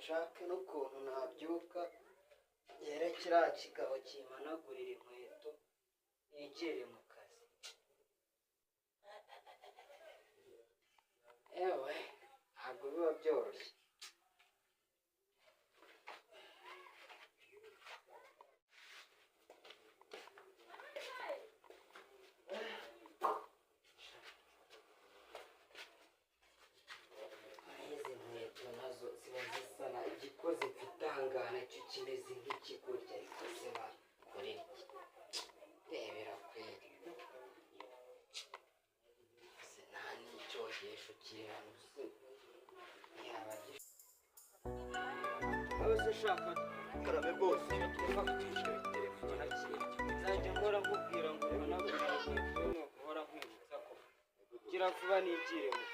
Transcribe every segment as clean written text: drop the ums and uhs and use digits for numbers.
nshake n'ukuntu nabyuka yere kiriya kigabo kimanagurira inkweto nigire mu kazi. Ewe ntabwo biba byoroshye. Izi nkweto nazo ziba zisa na igikoze mfitangana cyo kimeze nk'ikigoryi, ariko se bakorera iki? Rebera kweri, se nta n'icyogesho kiri hano se yaba aho se ushaka Karame rwose. Nzajya nkora nkubwira ngo uhanagurire inkweto, ni ukuhora nkwibutsa ko gira vuba nigire mu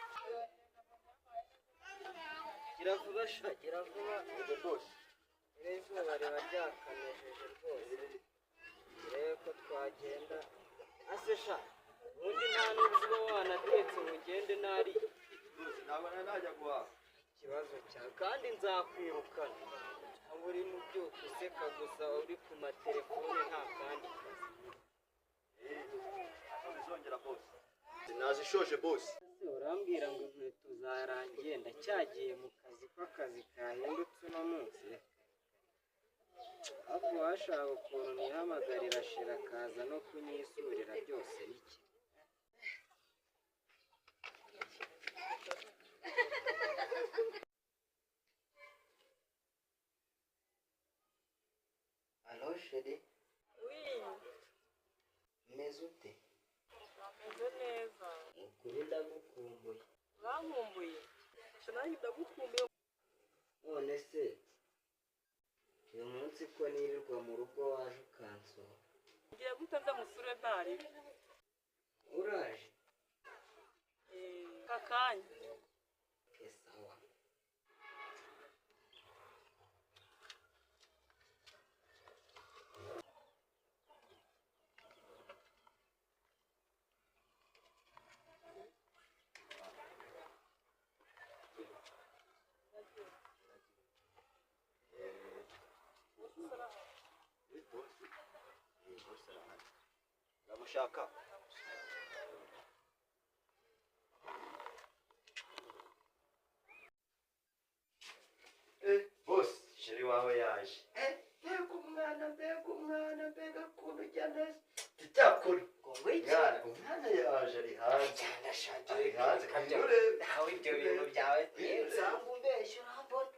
gira vuba sha, gira vuba Rwose. Iri zuba riba ryakamejeje rwose, turebe ko twagenda. Ase sha, ubundi nta n'ubwo uba wanatetse ngo ugende nariye. Rwose ntabwo nari najya guhaha. Ikibazo cyawe kandi nzakwirukana. Aho uri mu byuka useka gusa uri ku matelefone nta kandi kazi. Ntabwo bizongera bose. Nazishoje bose. Ese urambwira ngo inkweto zarangiye, ndacyagiye mu kazi ko akazi kahindutse uno munsi? Ariko washaka ukuntu nihamagarira shira akaza no kunyisurira byose ni kimwe. Alo sheri, umeze ute? Meze neza. Ukuri ndagukumbuye. Urankumbuye? Nanjye ndagukumbuye. None se uyu munsi ko nirirwa mu rugo waje ukansura? Ngiye guhita nza musure ntari. Uraje? Aka kanya. Okay, sawa. Ndamushaka. Boss, sheri wawe yaje. Mbega umwana, mbega umwana, mbega ukuntu ujya neza. Icyakora. Ngo wiki? Mwana, umwana yaje ari hanze. Cyane ashaka Ari hanze. ibyo nawe ibyo bintu byawe nsanga umbeshya urambona.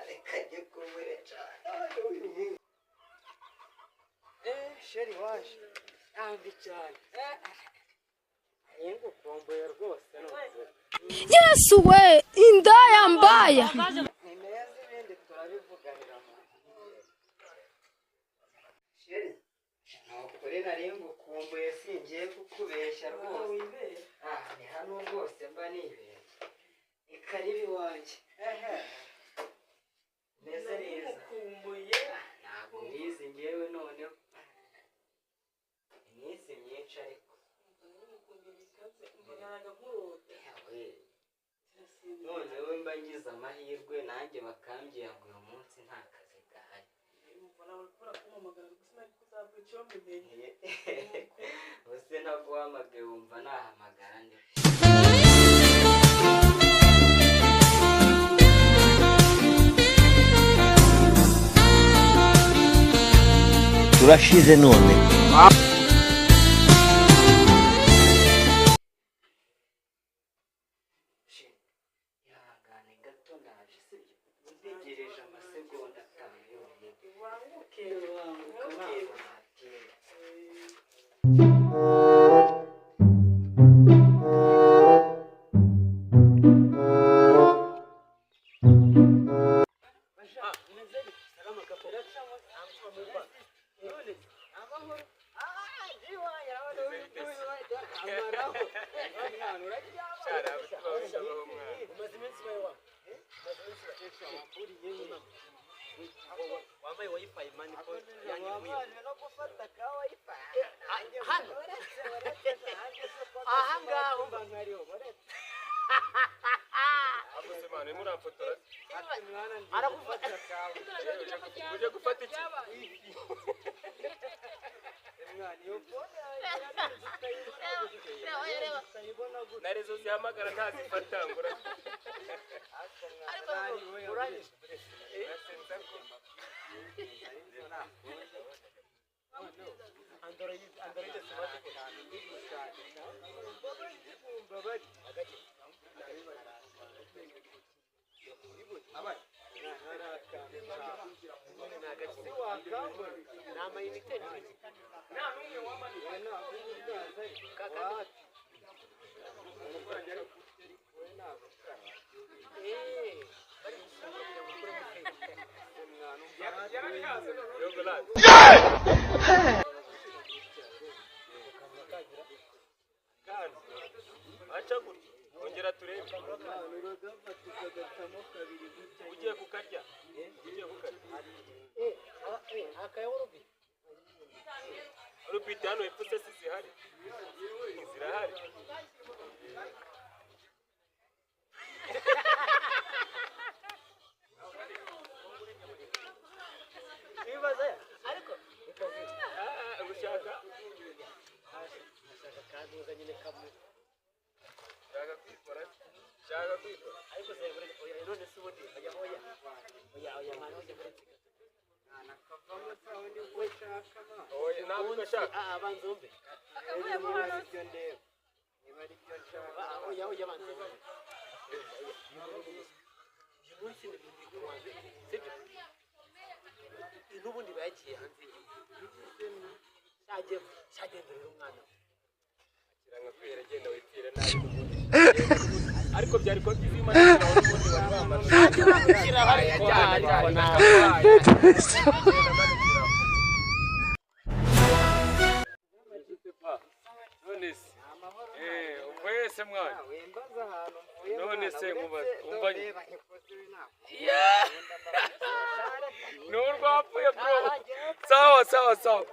Reka njye kumureka. Sheri waje. Yambi cyane. Ngukumbuye rwose nukuri. Yesu we, indaya mbaya. Ni meza ibindi turabivuganira mu Sheri, nukuri nari ngukumbuye singiye kukubeshya rwose. Ah, ni hano rwose mba nibeshye. Ni karibu iwanjye. Meze neza. Ngukumbuye. Ntabwo mbizi ngewe noneho. Iminsi myinshi ariko. Mbonanaga nkurota. Yewe, noneho mba ngize amahirwe nanjye bakambwira ngo uyu munsi nta kazi gahari. Ubuse ntaguhamagaye wumva nahamagara nde? Turashize none. Shit, ihangane gato ndaje sibyo? Ntegereje amasegonda 5 yonyine. Ubanguke. Ubanguka ntabwo natinda. Wambaye wifi mani ko yanjye no gufata ka wifi hano aha ngaho mba nkariho Ahubwo se mwana urimo uramfotora? Mwana Ugihamagara ntazifata ngo aca gutya ongera turebe ugiye kukarya ugiye kukarya rupita hano hepfo se si zihari zirahari. Ariko Ah, gushaka ashaka kaduza nyine kamwe. Shaka kwikora, shaka kwikora. Ariko se oya, none se ubundi oya oya oya oya mwana oya uretse Oya, ntabwo ugashaka. Ah, banza wumve. Akavuyemo hano. Ah, oya oya, banza wumve. Uyu munsi ni ku wa mbere, sibyo? N'ubundi bagiye hanze y'igihugu. Shagendera umwana we. Kirangakwira, genda wipfire nabi n'ubundi. Ariko byari kuba byiza iyo umaze kugera aho n'ubundi bari bamaze. Ajyana, ajyana. None se wese mwana, none se nkubaze umva ni urwapfuye bro. Sawa sawa sawa.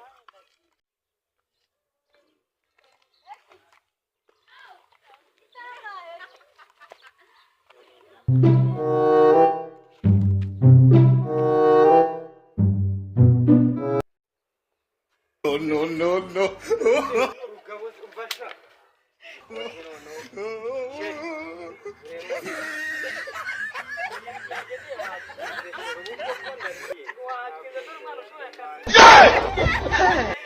No, no, no. Watsinze dore umwana ushoboye akazi.